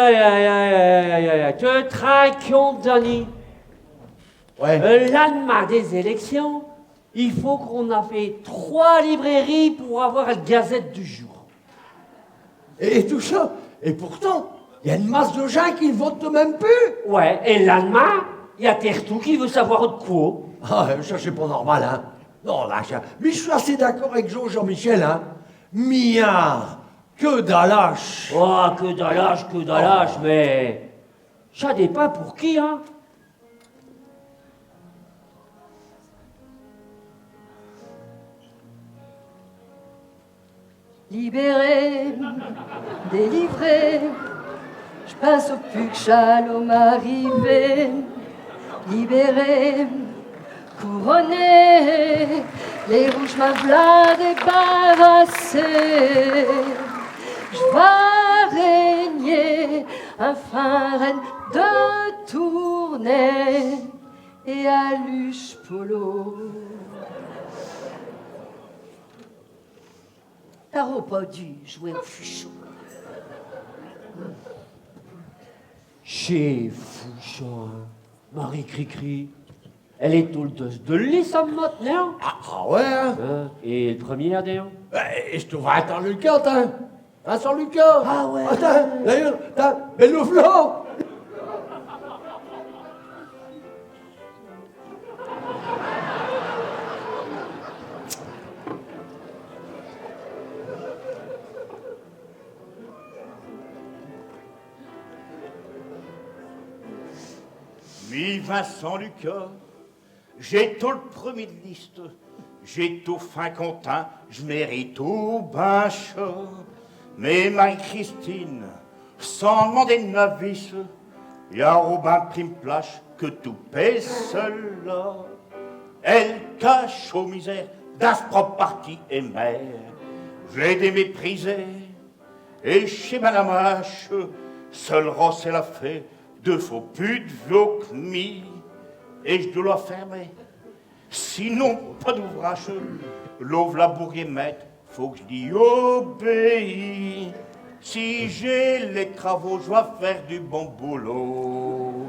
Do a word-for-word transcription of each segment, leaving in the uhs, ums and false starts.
Aïe, aïe, aïe, aïe, aïe, aïe, aïe. Te te rinds compte, Dany ? Ouais. Euh, l'lind'main des élections, i faut qu'in a fait trois librairies pour avoir l'gazette du jour. Et, et tout cha, et pourtant, i a eune masse de gins qui n'votent même pus. Ouais, et l'lind'main, i a tertous qui veul'tent savoir de quoi. Ah, cha, ch'est pas normal, hein. Non, là, cha, mi, j'sus assez d'accord avec Jean, Jean-Michel, hein. Milliards, que d'lâche. Oh, que d'lâche, que d'lâche, mais cha dépind pour qui, hein. Libéré, délivré, j'pinse au pus qu'ch'alot m'arriver. Libéré, couronné, les rouges m'in v'là débarrassé. J'vas régner, enfin reine de tournée, et à l'uche Polo. T'aros pas dû jouer au fuchon. Ch'est fou, cha, hein. Marie Cricri, elle est tout l'temps de lis, cha, maintenant. Ah, ah ouais, hein. Hein, et l'première, d'ailleurs ? Eh, j'te vingt ans l'quinte, hein. Vincent Lucas. Ah ouais. Attinds, d'ailleurs, attinds, mais le v'là. Mi Vincent Lucas, j'étos l'premier d'liste, j'étos fin contint, j'mérite bin cha. Mais Marie-Christine, sans d'mander l'avis, i a Robin Primplache que tout pèse celle-là. Elle cache au misère dins s'prop' parti et mère, j'l'ai déméprisée. Et ch'est Madame H, seule rosse elle a fait, deux fos pus d'viaux qu'mi. Et j'dos l'fermer. Sinon, pas d'ouvrache. L'eau v'là bourrier, maîte, faut qu'j'li obéis. Si j'ai les travaux, j'vas faire du bon boulot.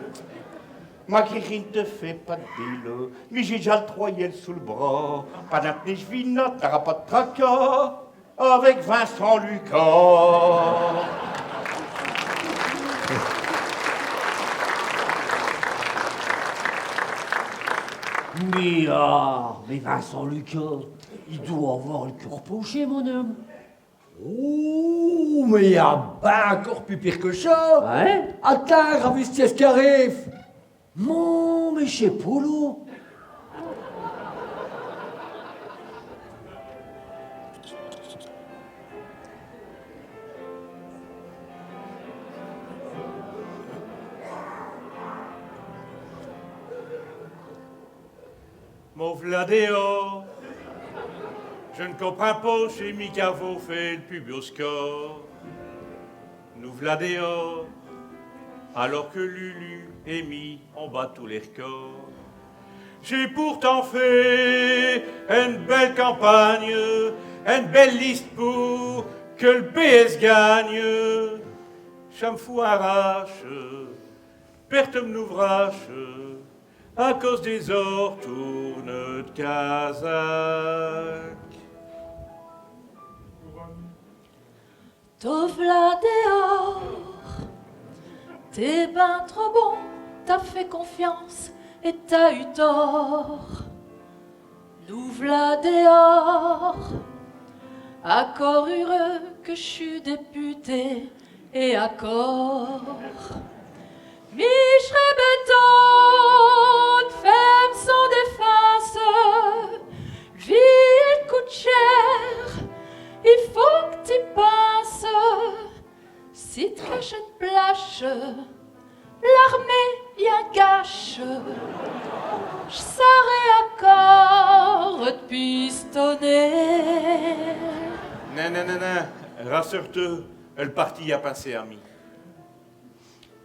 Ma Cricri, te fais pas d'bile, mi j'ai déjà l'troièl sous l'bras. Pindant qu'mi j'vis, t'aras pas d'tracas avec Vincent Lucas. Mais, ah, mais Vincent Lucas, i dot avoir l'cœur poché, mon homme. Oh, mais i a bin incore pus pire que cha. Hein ? Attinds, ravise-ti ch'qui arrife. Mon, mais ch'est Polo. Me v'là dehors. J'comprind pas, ch'est mi qu'avos fait l'pus biau score. Nous v'là dehors, alors que Lulu et mi, on bat tous les records. J'ai pourtant fait eune belle campagne, eune belle liste pour que l'P S gagne. Cha m'fout eune rache, perte m'n ouvrache, à cause des ortournes d'Cazac. Te v'là dehors, t'es ben trop bon, t'as fait confiance et t'as eu tort. Nous v'là dehors, accord heureux que j'sus député et accord. Mi j'serais bétante, femme sans défense, l'vie elle coûte cher, i faut que t'y penses. Si t'caches eune plache, l'armée y a cache, j'saurais accord t'pistonner. Non, non, non, non, rassure-te, l'parti a pinsé à mi.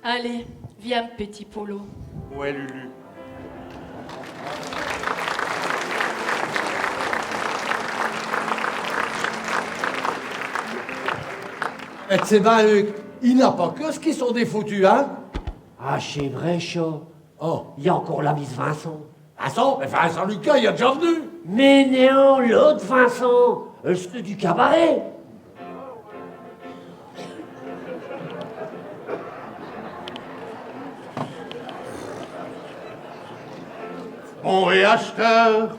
Allez, viens, petit Polo. Ouais, Lulu. Eh, ch'est bon, Luc. I n'a pas qu'eusses qui sont des foutus, hein ? Ah, ch'est vrai, cha. Oh. I a incore l'Amiss Vincent. Vincent ? Mais Vincent Lucas, i est déjà v'nu. Mais non, l'aute Vincent, euh, ch'est du cabaret. Bon, et achteure,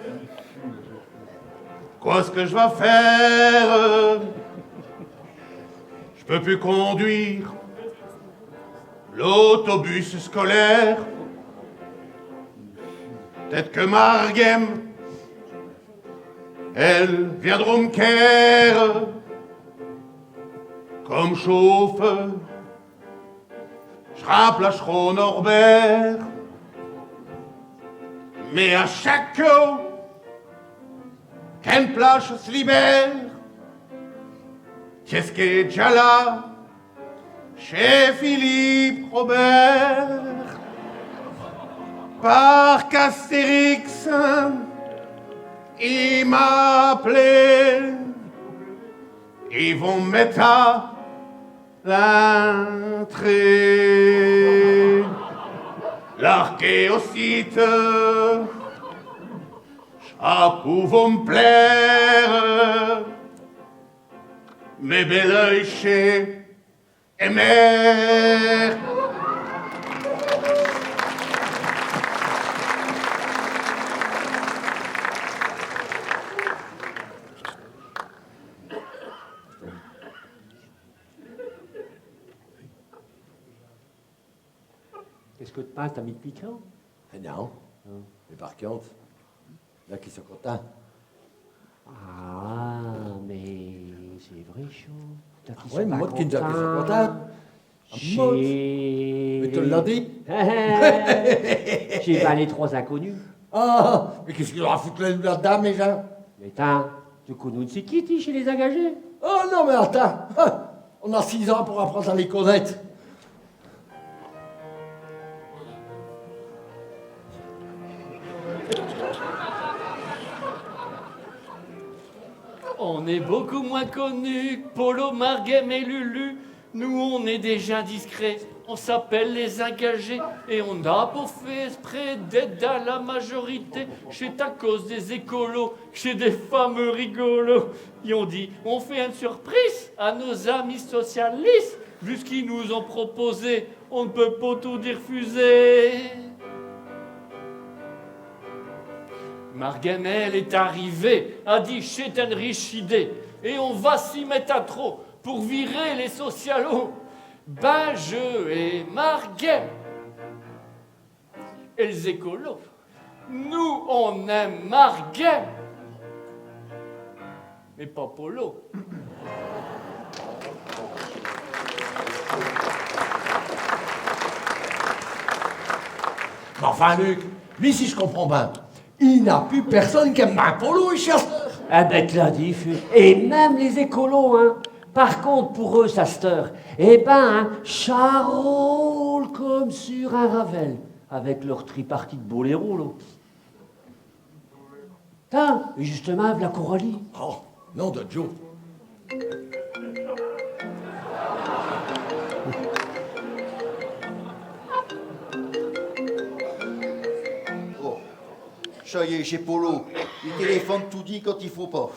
quoi ch' que j' vas faire ? J' peux pus conduire l'autobus scolaire. P't-ête que Marghem, elle viendrot m' quère comme chauffeur. J' remplacheros Norbert. Mais à chaque coup qu'eune plache s' libère, qu'est-ce qui est déjà là ? Ch'est Philippe Robert. Par qu'Astérix, i m'a appelé. I vont m' mette à l'entrée. L'archéosite, cha pouvot m' plaire. Mais bel oeil ch'est Emer. Qu'est-ce que t' pinses, t'as mis d' piquant ? Ah non. Non. Mais par contre, là, qui sont contents. Ah, mais ch'est vrai, cha. T'as qui sont pas contents. Ah ouais, mais moi, qui sont contents. Ah, moi. Mais te l'as dit. Ch'est pas les trois inconnus. Ah, mais qu'est-ce qu'il aura foutu là, là-dedans, mais Jean ? Mais tiens, te connos, ch'est qui, ti, chés les engagés ? Oh non, mais attinds. On a six ans pour apprinde à les connaîte. On est beaucoup moins connus que Polo, Marghem et Lulu. Nous, on est des gins discrets. On s'appelle les engagés et on n'a pas fait exprès d'ête dins la majorité. Ch'est à cause des écolos que ch'est des fameux rigolos. Is ont dit, on fait eune surprise à nos amis socialistes. Vu ch' qu'i nous ont proposé, on n' peut pas tout y r'fuser. Marghem, elle, est arrivée, a dit, ch'est eune riche idée, et on va s'y mette à tros pour virer les socialos. Ben, j' et Marghem. Et les écolos, nous, on aime Marghem, mais pas Polo. Mais enfin, Luc, mais si j' comprinds bien, i n'a pus personne qui aime Polo ichi asteur. Eh ben, te l'as dit, Furet. Et même les écolos, hein. Par contre, pour eux, asteur, eh ben, hein, cha roule comme sur un ravel. Avec leur tripartite boléro, là. Tiens, et justemint, v'là Coralie. Oh, nom de Dieu. Oh, cha y est, ch'est Polo. I téléphone toudis quand i faut pas.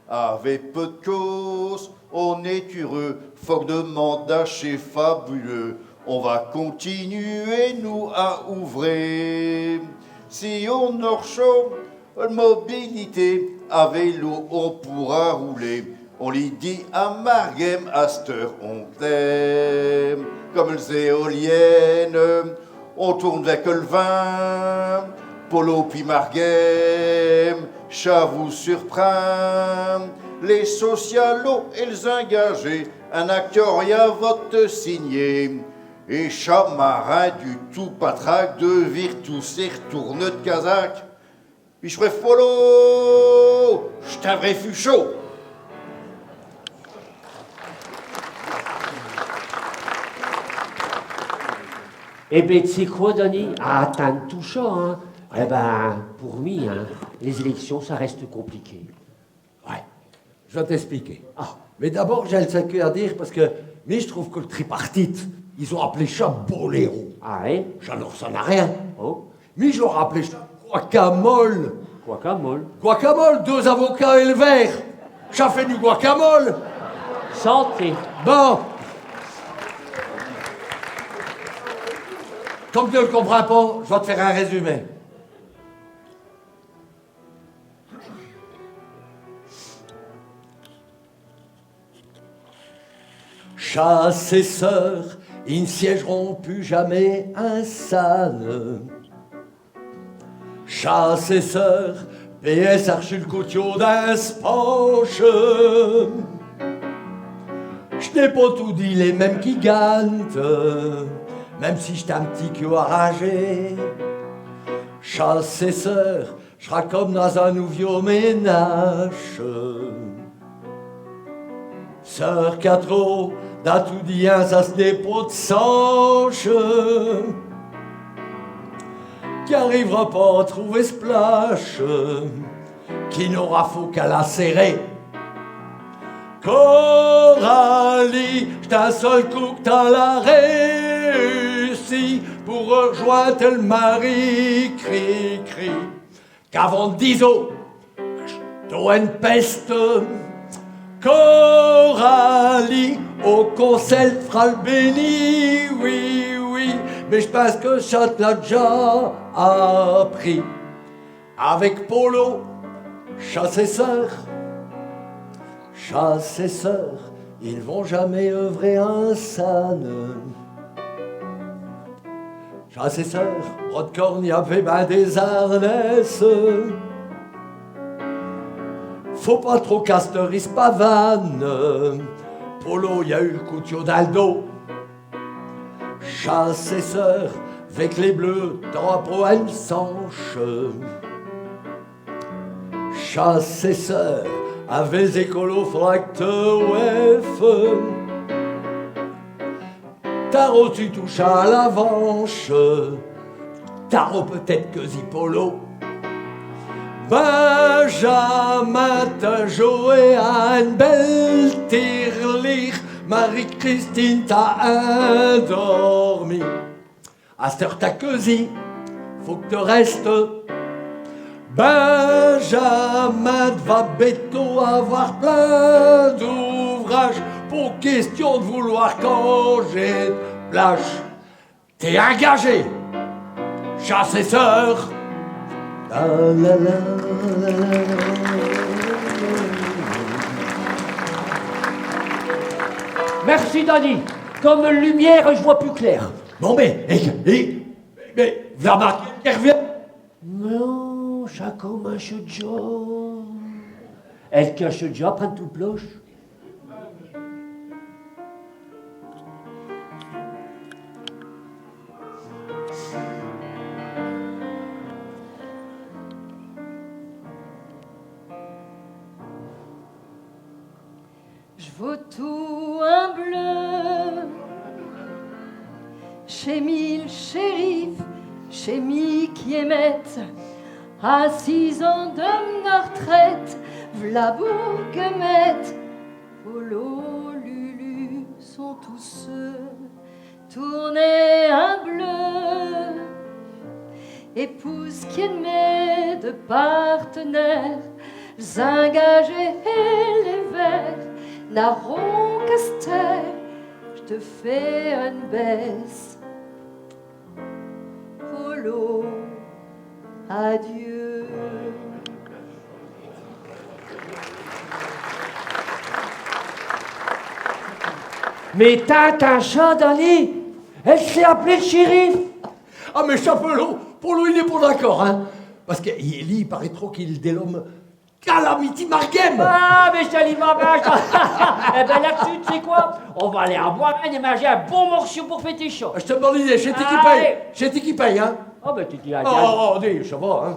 Avec peu d' cause, on est heureux, faut qu' de mandats, ch'est fabuleux. On va continuer, nous, à ouvrer. Si on a r'cho l' mobilité, à vélo on pourra rouler. On li dit à Marghem, asteur on t'aime. Comme les éoliennes, on tourne avec le vent. Polo pis Marghem, cha vous surprend. Les socialos et les engagés, un accord y a vot signé. Et cha m'a rindu tout patraque de vir tous ches r'tourneux d' casaque. Pis j' préfère Polo, ch'est un vrai fuchot. Eh ben, te sais quoi, Dany ? Attinds tout cha, hein. Eh ben, pour mi, hein, les élections, cha reste compliqué. Ouais, j'vas t'expliquer. Ah. Mais d'abord, j'ai un sacré à dire, parce que mi, j'trouve que l'tripartite, is ont appelé cha boléro. Ah, hein ? Cha n'arsanne à rien. Oh. Mi, j'aros appelé cha guacamole. Guacamole. Guacamole, deux avocats et l'verre. Cha fait du guacamole. Santé. Bon. Comme te l'comprinds pas, j'vas t'faire un résumé. Chas et sœurs, i n'siègeront pus jamais insanne. Chas et sœurs, P S a r'chu l'coutiau dins s'poche. J'n'ai pas toudis les mêmes qui gantent, même si j't'ai un p'tit cul arringé. Chas et sœurs, j'cros comme dins un nouviau ménache. Sœur Catro, dins tout dins, cha n'est pas d'sanche, qu'arriv'ra pas à trouver s'plache, qu'i n'ara fos qu'à la serrer. Coralie, ch'est un seul coup qu't'as la réussi pour erjointe el mari cri-cri. Qu'avant dix os, j't'os eune peste. Coralie, au conseil, t'f'ras l'béni, oui, oui. Mais j'pinse que cha te l'a déjà appris. Avec Polo, chas et sœurs, chas et sœurs, i n'vont jamais œuvrer insanne. Chas et sœurs, Brodcorne i a fait ben des harnais. Faut pas trop qu'asteur i s'pavane. Polo, i a eu l'coutiau dins l'dos. Chas et sœurs, avec les bleus, t'aras pas eune sanche. Chas et sœurs, avec les écolos, f'ra qu'te ouefes. T'aros su toucher à l'avanche, t'aros peut-ête queusi Polo. Benjamin, t'as joué à eune belle tirelire, Marie-Christine t'a indormi. Asteur t'as queusi, faut qu'te restes. Benjamin, t'vas bétôt avoir plein d'ouvrages, pas question d'vouloir canger t'plache. T'es ingagé, chas et sœurs. Merci, Dany. Comme lumière, j'vos pus clair. Bon, mais, eh, eh, mais, v'là Marie qu'elle revient. Non, cha comminche déjà. Elle cache déjà, prends tout l'plache. J'vos tout in bleu. Ch'est mi l'shérif, ch'est mi qui est maîte. À six ans de m'rtraite, v'là bourgmestre. Polo, Lulu sont tous seuls. Tournez in bleu. Et pour ch'est d'mes deux partenaires, les ingagés et les verts, n'aront qu'à s'taire, j'te fais eune baisse. Polo, adieu. Mais t'intinds cha, Dany ? Elle s'est appelée l'shérif. Ah, mais cha, Polo, Polo, il est pas d'accord, hein. Parce que li, i paraît trop qu'il est de l'homme Calamity Marghem. Ah, mais cha li va bien, cha. Eh ben, là-d'sus, te sais quoi ? On va aller in boire un et minger un bon morciau pour fêter cha. J't'ai bonne idée, ch'est ti qui paye. Allez. Ch'est ti qui paye, hein. Oh, ben, te dis, oh, oh, oh, dis, cha va, hein.